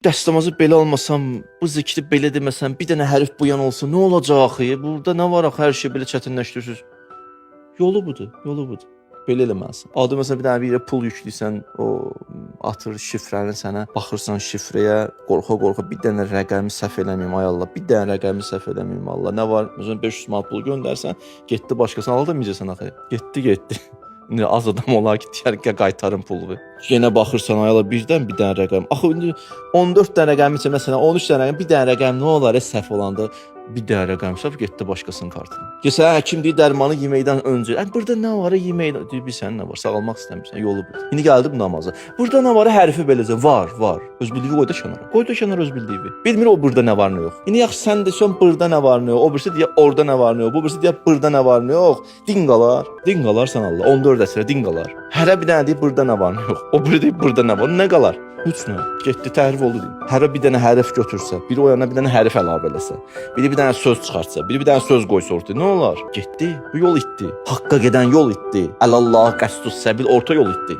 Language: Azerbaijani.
Dəstəmazı belə almasam, bu zikri belə deməsəm, bir dənə hərf bu yan olsa nə olacaq axı? Burada nə var axı, hər şeyi belə çətinləşdirirsiniz. Yolu budur, yolu budur. Belə eləməlisən. Adi məsələn bir dənə bir yerə pul yükləyirsən, o atır şifrəni sənə, baxırsan şifrəyə, qorxa-qorxa bir dənə rəqəmi səhv eləməyim ay Allah, bir dənə rəqəmi səhv eləməyim Allah. Nə var? Məsələn 500 manat pul göndərsən, getdi başqasına aldatmayacaqsan axı. Getdi, getdi. İndi az adam olar ki, deyər ki, qaytarın pulu. Yenə baxırsan ay Allah, birdən bir dənə rəqəm. Axı indi 14 dənə rəqəmi içində məsələn 13 dənə rəqəm, bir dənə rəqəm nə olar səhv olanda? Bir dənə rəqəm səhv getdi başqasının kartına. Gəlsən həkim deyir dərmanı yeməkdən öncə. Yəni burada nə var yeməkdən? Deyir bilsən nə var? Sağalmaq istəmirsən, yolu budur. İndi gəldi bu namaza. Burada nə var? Hərfi beləcə var, var. Öz bildiyi qoy da kənara. Qoy da kənara öz bildiyi. Bilmir o burada nə var, nə yox. İndi yaxşı sən desən burada nə var, nə yox. O birisi deyə orada nə var, nə yox. Bu birisi deyə burada nə var, nə yox. Din qalar. Din qalar sən Allah. 14 əsrə din qalar. Hərə bir dənə deyir burada nə var, nə yox. O biri deyir burada nə var, nə qalar? Heç nə. Getdi təhrif oldu deyim. Hərə bir dənə hərf götürsə, biri o yana bir dənə hərf əlavə eləsə, biri bir dənə söz çıxartsa, biri bir dənə söz qoysa ortaya, nə olar? Getdi. Bu yol itdi. Haqqa gedən yol itdi. Əlallah qəsdus səbil orta yol itdi.